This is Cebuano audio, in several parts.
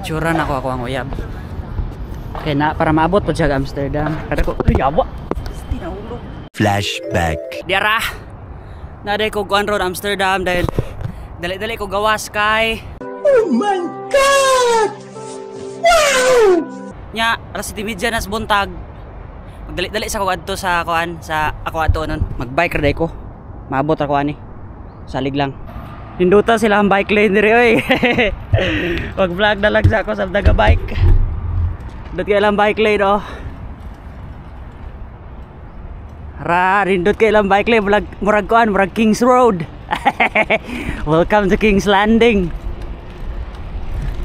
Tsura na ako ang uyab. Kaya na, para maabot po siya Amsterdam. Kada ko, uy, yawa! Tinahulog. Flashback. Diara! Naday ko kuan road Amsterdam dahil dali-dali ko gawas kay. Oh my God! Wow! Nya, alas 7:30 nas buntag. Magdali-dali sa ko adto sa kuan sa ako adto nun. Magbike ra day ko. Maabot ra ko ani. Salig lang. Ninduta sila ang bike lane diri oy. Wag vlog na lang sa ako sa daga bike. Dot kay lang bike lane oh. Ra, nindot kay lang bike lane murag murag kuan, murag Kings Road. Welcome to King's Landing.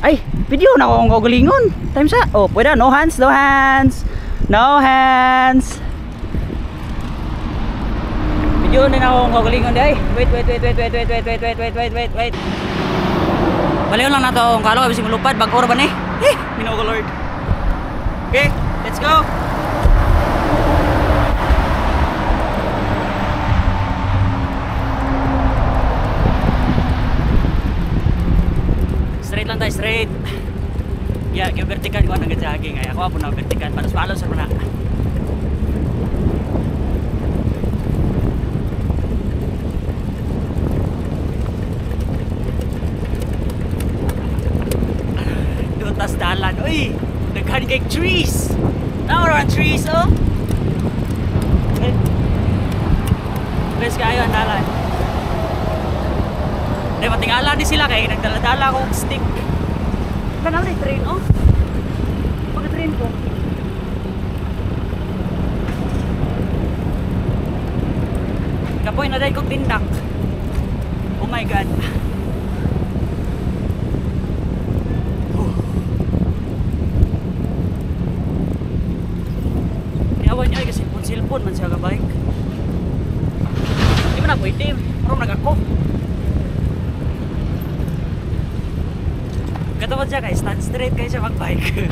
Ay, video na ko ang kaugalingon. Time sa. Oh, pwede no hands, no hands. No hands. Video na ako ang kaugalingon di ay. Wait, wait, wait, wait, wait, wait, wait, wait, wait, wait, wait, wait, wait. Baliw lang nato ang kalo bisig mulupad bag-o ra ba ni? Eh, Ginoo ko Lord. Okay, let's go. Straight lang tayo, straight. Yeah, yung vertical ko ang jogging ay ako po na vertical para swallow sa na. Dutas dalan. Uy, daghan kay trees. Tama ra trees oh. Okay. Guys, kayo ang dalan. Di matingala ni sila kay nagdala-dala akong stick. Tanaw ni train oh. Pag train ko. Kapoy na dahil kong tindak. Oh my God. Yawan niya ay kasi silpon man siya ka bike. Di ba na pwede? Parang nag-ako. Katawad siya kay stand straight kayo siya mag-bike.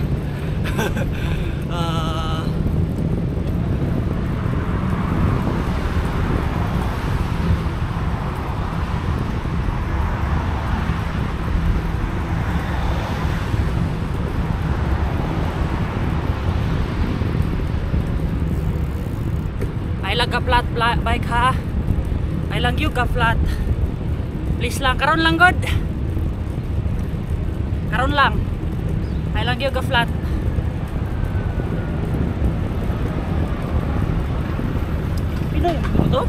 I lang ka flat bike ha. I lang you ka flat. Please lang karon lang god. Karon lang. I lang you ka flat. Pinoy to?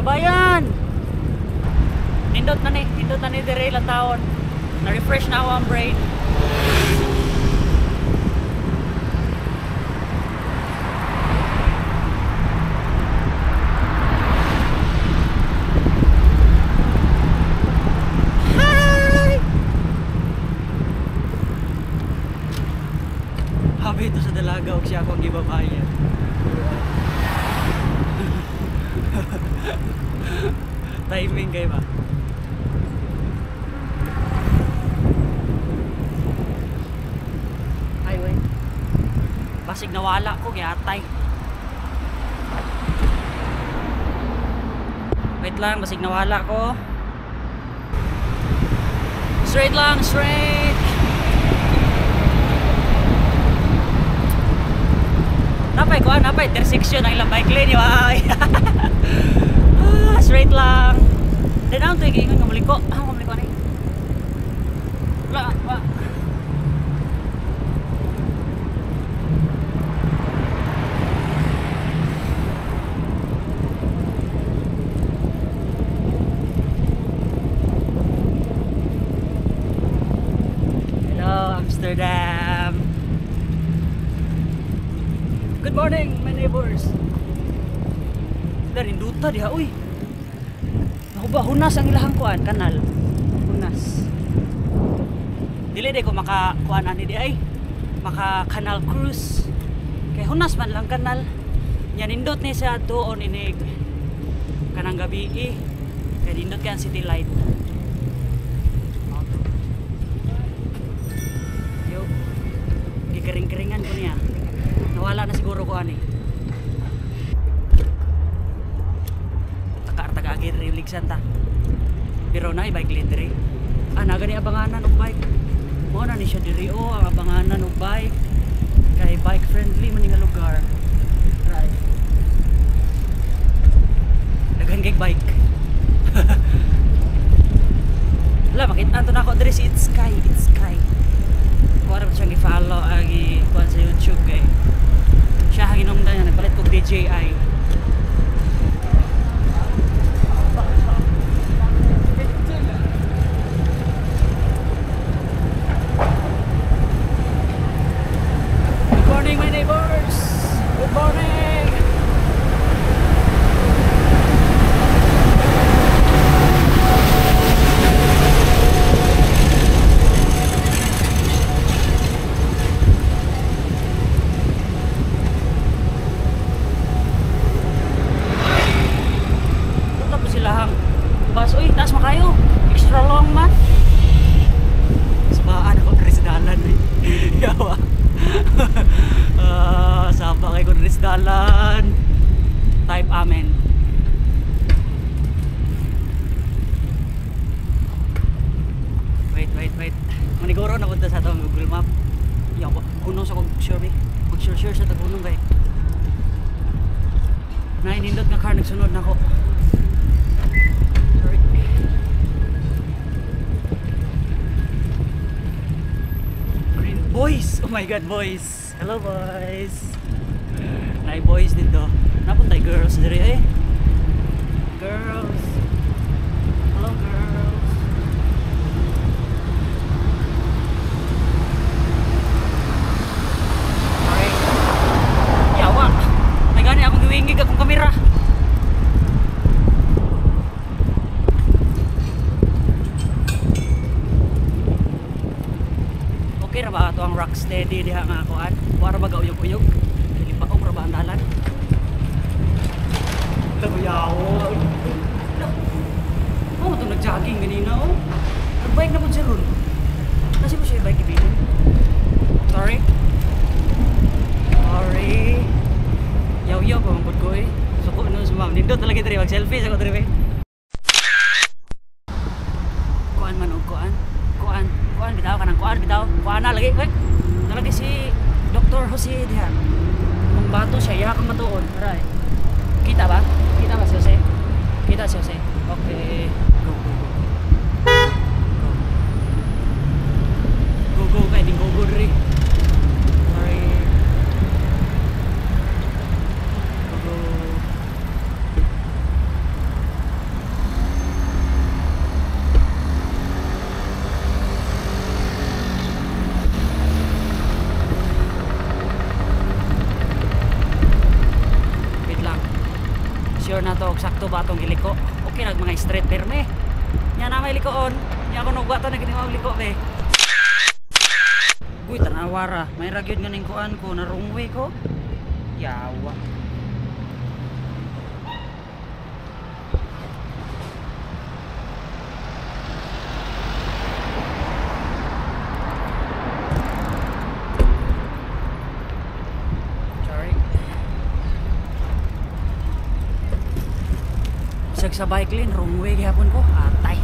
Kabayan. Nindot na ni dire ilang taon. Na-refresh na ako ang brain. Habi ito sa dalaga og siya akong gibabayan. Timing kay ba? Ay wait. Basig nawala ko giatay. Wait lang, basig nawala ko. Straight lang, straight. Napay ko, napay intersection ang ilang bike lane, ay. Straight lang. Then ang tuig ingon nga muliko. Ah, muliko ni. Wala, wa. Hello, Amsterdam. Good morning, my neighbors. Darinduta diha uy. Naku ba hunas ang ilahang kuan kanal. Hunas. Dili day ko maka kuan ani di ay. Maka canal cruise. Kay hunas man lang kanal. Nya nindot ni siya tuon inig kanang gabi eh. Kay nindot kay ang city light. Yo. Gikaring-karingan ko niya. Nawala na siguro ko ani. Taka-taga agi diri ligsan ta. Pero na bike lane diri. Ah, naga ni abanganan og bike. Mao na ni siya diri oh, ang abanganan og bike. Kay bike friendly man nga lugar. Right. Daghan kay bike. Wala, makita to na ako diri si It's Sky, It's Sky. Kuha ra ba siyang i-follow agi kuan sa YouTube kay siya hinungdan niya nagpalit kog DJI. Good morning, my neighbors. Good morning. Tapos sila ang bus. Uy, taas makayo. Extra long man. Sabaan ako diri sa dalan eh. Yawa. Saba kay ko diri sa dalan. Type amen. Wait, wait, wait. Maniguro na punta sa atong Google Map. Yawa, hunong sa kog sure be. Mag sure sure sa tagunong kay. Nainindot nga car nagsunod nako. Sorry. Green boys. Oh my god, boys. Hello boys. Nay boys dito. Napuntay girls diri eh. Girls. Hello girls. Okay. Yawa. May gani akong giwingig akong kamera. Okay ra ba ato ang rock steady diha nga kuan? Wa ra ba gauyog-uyog? Dili pa ra ba ang dalan? Yawa. Oh, ito nag-jogging ganina oh. Nag-bike na po siya ron. Kasi po siya bike ibitin. Sorry. Sorry. Yaw-yaw pa mangkod ko eh. Suko no sa ma'am. Nindot talaga diri mag-selfie sa ko diri. Kuan man og kuan. Kuan, kuan bitaw kanang kuan bitaw. Kuan na lagi. Wait. Nalagi si Dr. Jose diha. Mangbato siya, iya kang matuon. Aray. Kita ba? Kita ba si Jose? Kita si Jose. Okay. Go, go, go. Go. Go, go kay ding go go diri. Sorry. Go, go. Wait lang. Sure na to, sakto ba atong giliko? Okay nag mga straight perme. Nya na may likoon. Nya ako nugwa to naginiwang liko be. Uy, tanawara. May ragyod nga ning kuan ko, na wrong way ko. Yawa. Sorry. Bisag sa bike lane, wrong way gihapon ko. Atay.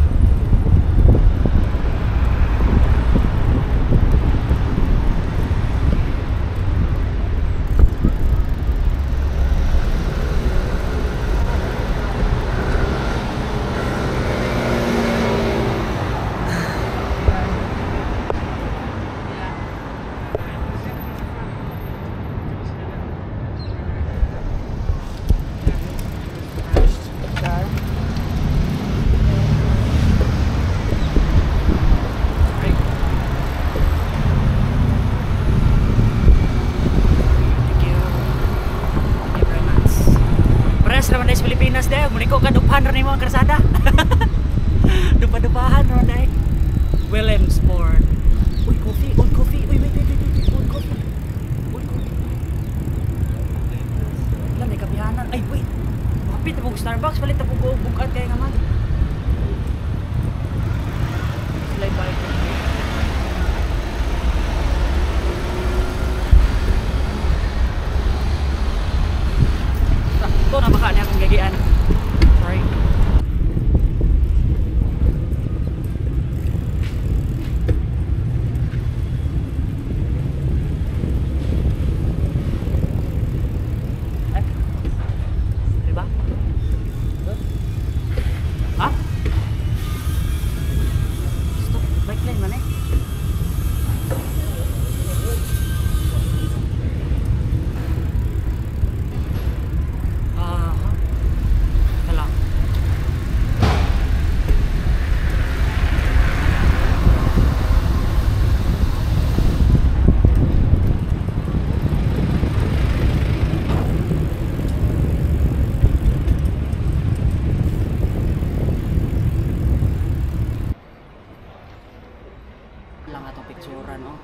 Pilipinas dahil muliko ka dupahan rin mo ang karsada. Dupa-dupahan rin dahil. Williamsport. Uy, coffee, old coffee. Uy, wait, wait, wait, wait, old coffee. Old coffee. Wala, may kapihanan. Ay, wait. Kapit na pong Starbucks. Palit na pong bukat kaya naman. Sila bike. Ito na baka niya akong gagian. Sorry. lugaran, oh.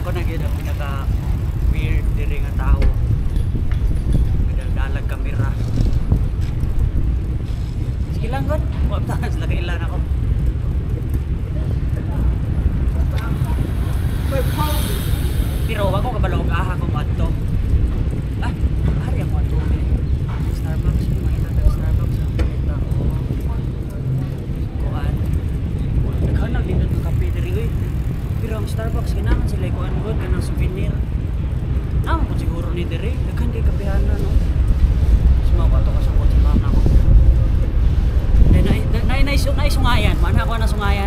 Ako na gyud ang pinaka weird diri nga tao. Nagdalag kamera. Sige lang god, wa ta sila kailan ako. Pero wa ko kabalo og aha ko moadto. Ah, ari ako adto. Starbucks, makita ta Starbucks ang kita ko. Kuan. Daghan na dito ng kape diri oy. Pero ang Starbucks kinahanglan sila kuan god kanang souvenir. Namo ko siguro ni diri, daghan kay kapehanan no. Suma ko ato ka sa kotse ma'am nako. Nay sungayan, mana ako na sungayan.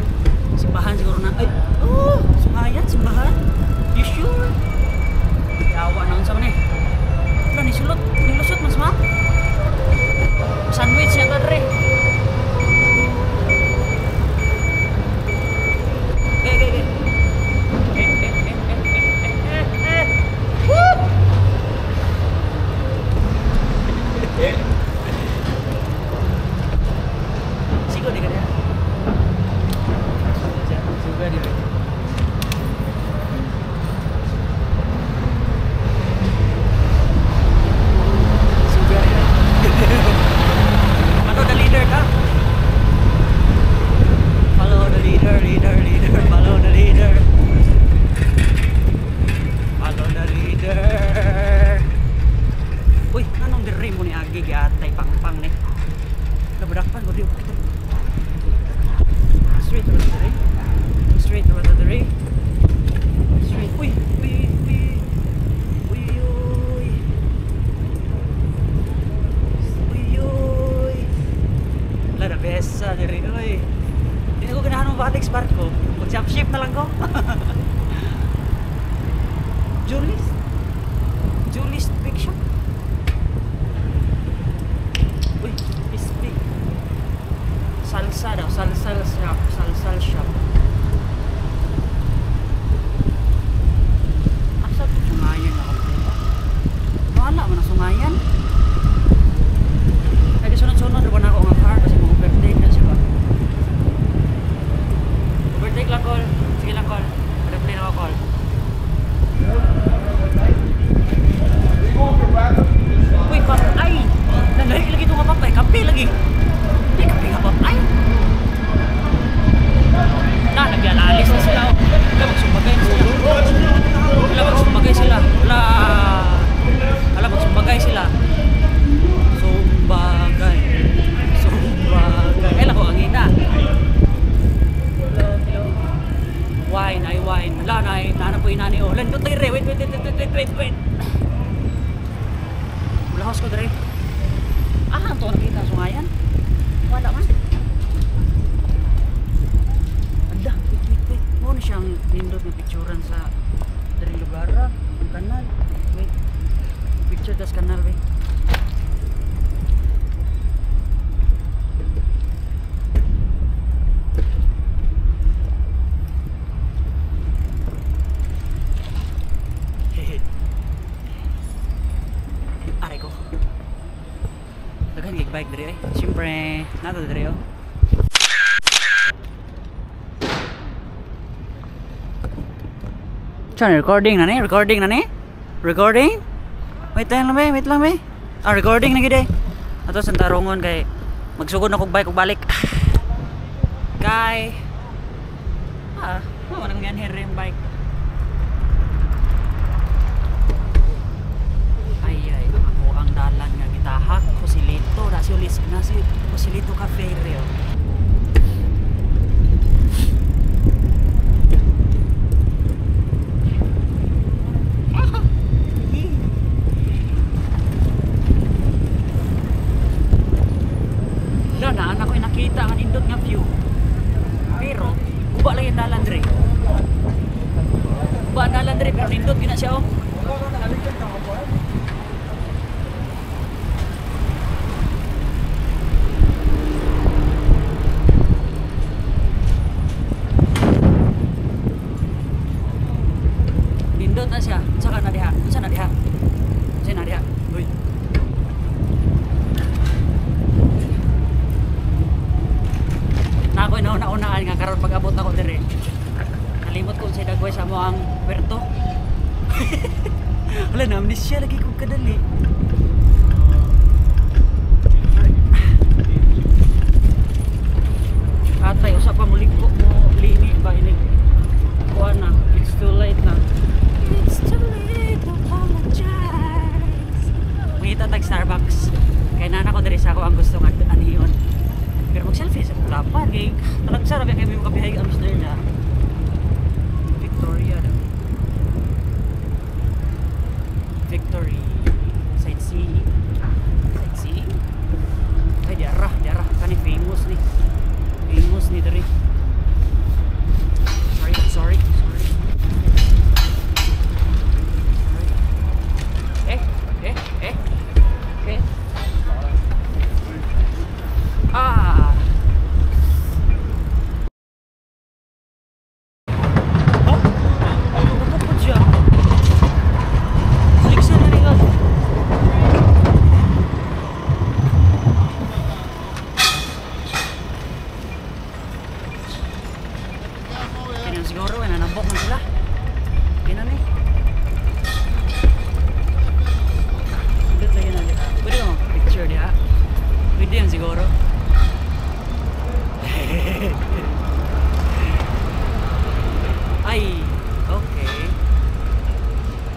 Simbahan siguro na. Ay, oh, sungayan, simbahan. You sure? Yawa na unsa man eh. Wala ni sulot, nilusot mas ma. Sandwich siya kadre. Ge ge ge. Woo! Sigo di ka niya. Suga di. Suga. Ano the leader ka? Follow the leader, leader, leader. Follow the leader. Follow the leader. Uy, anong diri mo ni Agi giatay pangpang ni? Nabadakpan ko di kita. Straight over the straight over the straight. Uy, uy, uy. Uy, uy. Uy, uy. Wala na besa diri uy. Hindi ko ganahan mo batik barko. Mag-jump shift na lang ko. Julie's? Julie's Big Shop? Uy, ispi. Salsa daw, salsal shop, salsal shop. Asa to sungayan ako dito? Wala man ang sungayan. Kaya sunod-sunod na ako nga car kasi mag-overtake na siya ba. Overtake lang call. Sige lang call. Replay na ako call. Uy, pap ay! Nalahi lagi ito nga papay. Kape lagi. Di kape nga papay. Na, nagyalalis na sila. Wala, magsumagay na sila. Wala, magsumagay sila. Wala. Wala, magsumagay sila. Sumbagay. Sumbagay. Ay, lako, ang ina. Hello, hello. Wine, ay wine. Wala, na, na po inani. Oh, landot lagi re. Wait, wait, wait, wait, wait, wait, wait. Wala ko dre. Ah, ang to nakita sungayan. Wala man. Ala, wait, wait, wait. Mo na siyang nindot na picturean sa diri lugar, ang kanal. Wait. Picture das kanal, wait. Hehe. Aray ko. Daghan gig bike diri ay. Siyempre, nato diri oh. Chan, recording na ni? Recording na ni? Recording? Wait lang be, wait lang be. Ah, recording na gid eh. Ato sa tarungon kay magsugod na kog bike ug balik. Kay ah, mo man ang yan bike. Ay ay, ako ang dalan nga gitahak Joselito, na si Ulis, na si Joselito Cafe Rio. Wala na, anak ko nakita ang nindot nga view. Pero, guba lang yung dalan dre. Guba ang dalan dre, pero nindot gina siya oh. Hala na amnesia lagi kog kadali. Atay usa pa muligko mo lini ba inig kuan na. It's too late na. It's too late to apologize. Mangita tag Starbucks. Kay nana ko diri sa ako ang gusto nga anhion. Pero mag-selfie sa kulapan kay talagsa ra ba kay mo kabihay Amsterdam. Victoria daw. Victory sightseeing. Sightseeing? Ay diara, diara kani famous ni. Famous ni diri. Sorry, sorry, sorry. Sorry. Eh, eh, eh. Eh. Ah. Oh? Napupod siya. Liksan na rin. Kaya siguro, nanambok man sila. Kaya na ni. Pindot lagi na diha. Pwede mo picture diha. Pwede yan siguro. Ay, okay.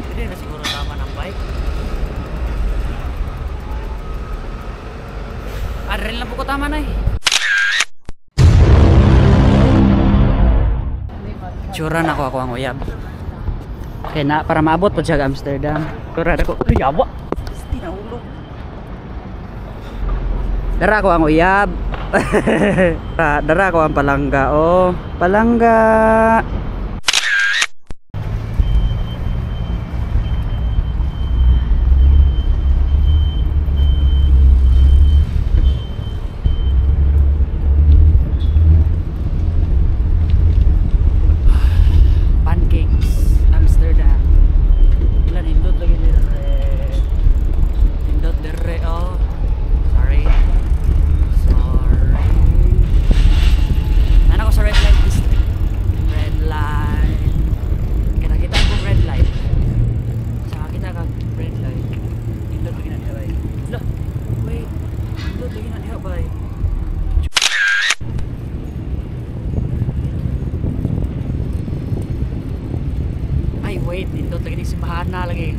Pwede na siguro tama ng bike. Aril na po ko tama na eh. Tsura na ko ako ang uyab. Kaya na, para maabot po siya Amsterdam. Tsura na ko. Uy, yawa! Pasti nahulog. Dara ko ang uyab. Dara ko ang palangga. Oh, palangga. Pancakes Amsterdam. Ilan nindot lagi dire. Nindot dire oh. Sorry. Sorry. Nana ko sa red light district. Red light. Kaya nakita ko red light. Sa kita ka red light. Nindot lagi na diha bay. Lah, wait. Nindot lagi na diha bay. Ay wait, nindot lagi ning simbahan na lagi.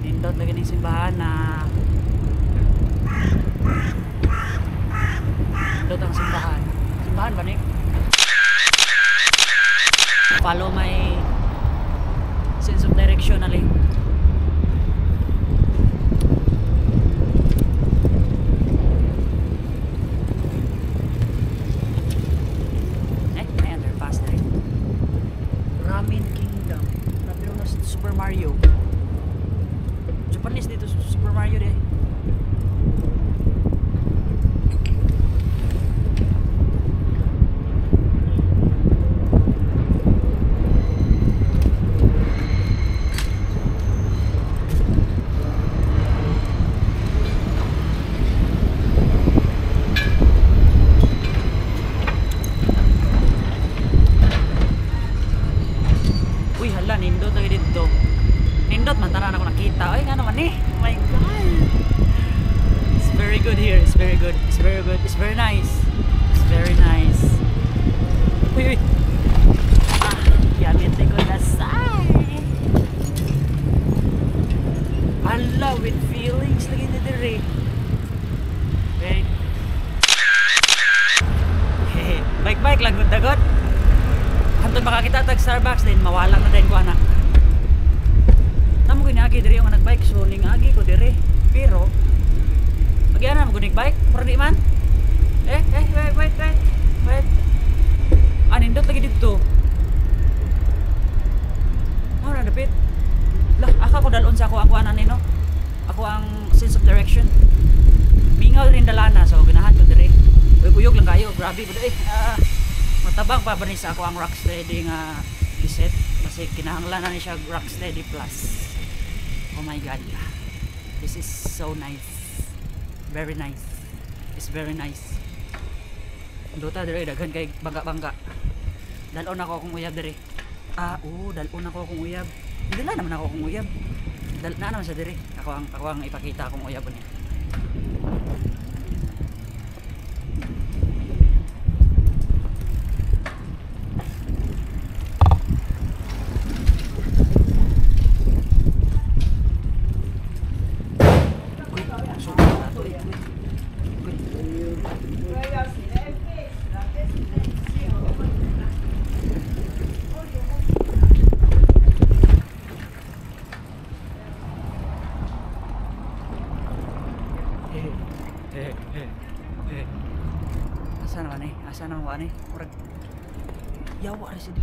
Nindot lagi ning simbahan na. Nindot ang simbahan. Simbahan ba ni? Follow my sense of direction ali. Eh, may underpass na rin. Ramen Kingdom. Napiro na sa Super Mario. Japanese dito Super Mario de. Uy, hala, nindot lagi dito. Nindot man tanan ako nakita. Ay, nga naman eh. Oh my God. It's very good here. It's very good. It's very good. It's very nice. It's very nice. Uy, uy. Ah, yamit ko na say. Hala, with feelings lagi ni dire. Wait. Bike-bike lang gud dagot. Hantod makakita tag Starbucks din mawala na din ko anak. Namo gini agi diri ang nagbike so ning agi ko diri. Pero agiana mo gunig bike mura di man. Eh eh wait wait wait. Wait. Ah, nindot lagi didto. Mao na dapit. Lah, aka ko dalon sa ako ang kuanan ni no. Ako ang sense of direction. Mingaw rin dalana so ganahan ko diri. Uyog lang kayo, grabe pud eh. Matabang pa ba ni sa ako ang Rocksteady nga giset kasi kinahanglan na ni siya Rocksteady Plus. Oh my God. This is so nice. Very nice. It's very nice. Dota diri daghan kay bangga-bangga. Dalon ako akong uyab diri. Ah, oo, dalon ako akong uyab. Dala naman ako akong uyab. Na naman sa diri. Ako ang ipakita akong uyab niya. Asa naman eh? Asa naman eh? Murag yawa ra siya.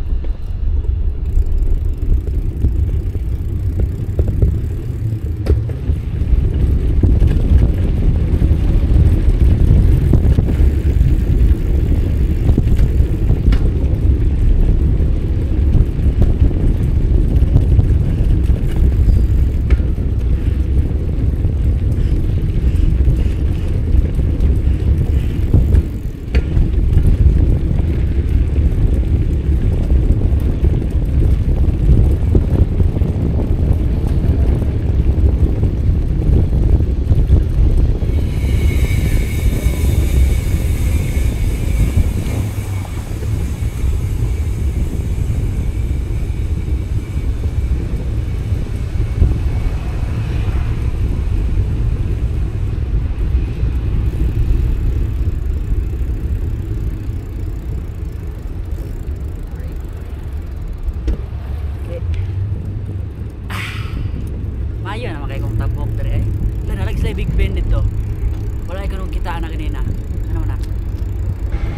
Maayo naman kay kong tabok dere eh. Wala na sila Big Ben dito. Wala ay kanong kitaan na kanina. Ano na?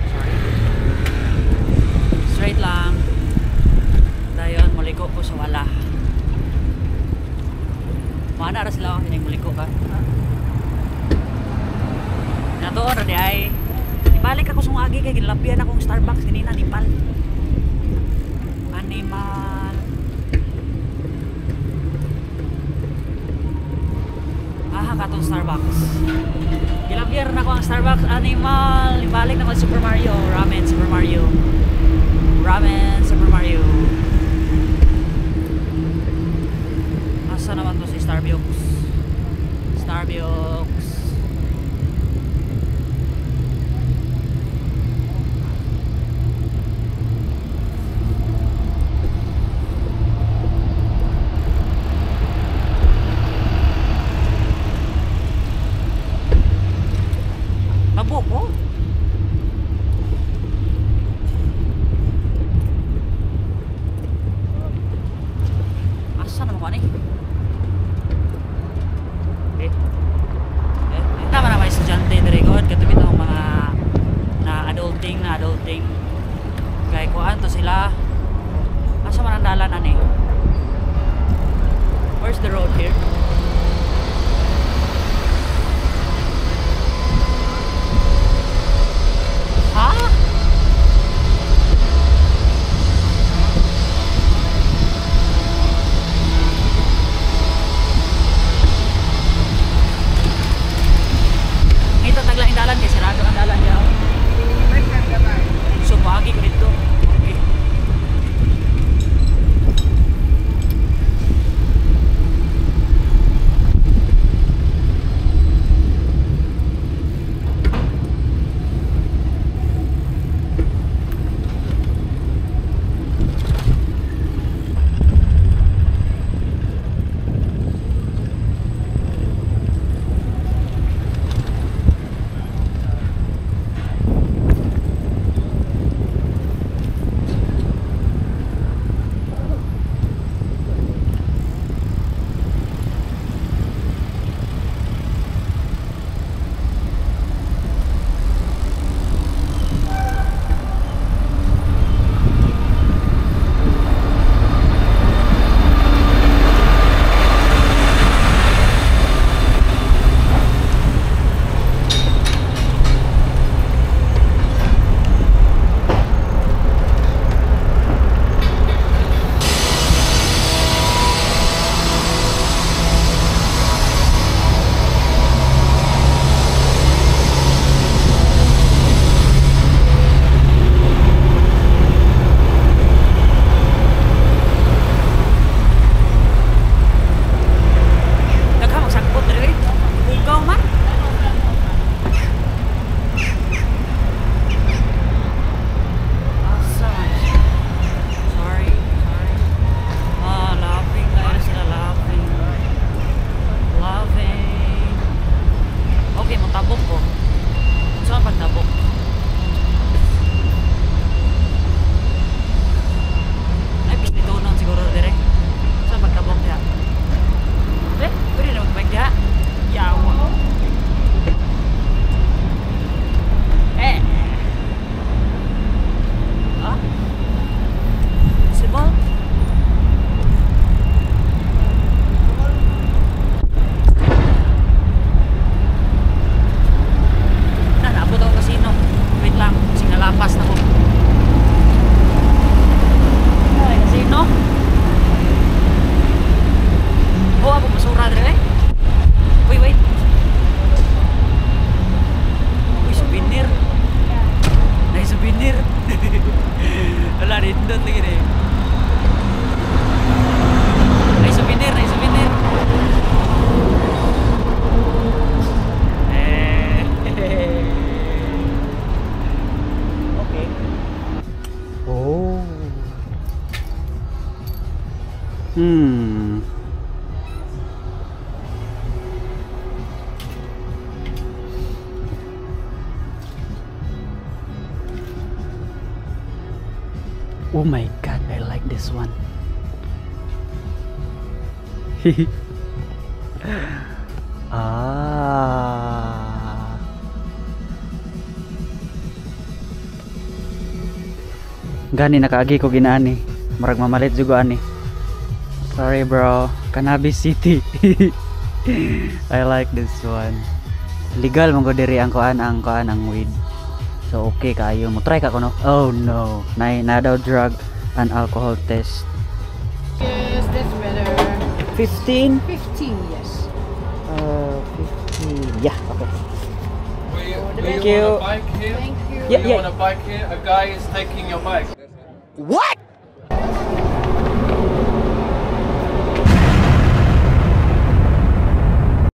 Sorry. Straight lang. Dayon muliko ko sa wala. Mana ra sila ako muliko ka. Natuon ra di ay. Ibalik ako sa agi kay ginlapian akong Starbucks kanina nipal. Animal. Aha katong Starbucks. Gilabier na ko ang Starbucks animal. Ibalik na ko Super Mario, ramen Super Mario. Ramen Super Mario. Asa naman to si Starbucks? Starbucks. Mabuk ko. Asa naman ko ani? Eh. Eh, tama na may estudyante diri god kadto bitong mga na adulting na adulting. Kay kuan to sila. Asa man ang dalan ani? Where's the road here? Oh my God, I like this one. Ah. Gani nakaagi ko ginaani. Murag mamalit jud ko ani. Sorry, bro. Cannabis City. I like this one. Legal man ko diri ang kuan, ang weed. So okay kaayo mo try ka kuno. Oh no. Na daw drug and alcohol test. Yes, that's better. 15? 15, yes. 15. Yeah, okay. Were Thank you you. on a bike here? Thank you. Yeah, Were you yeah. on a bike here? A guy is taking your bike. What?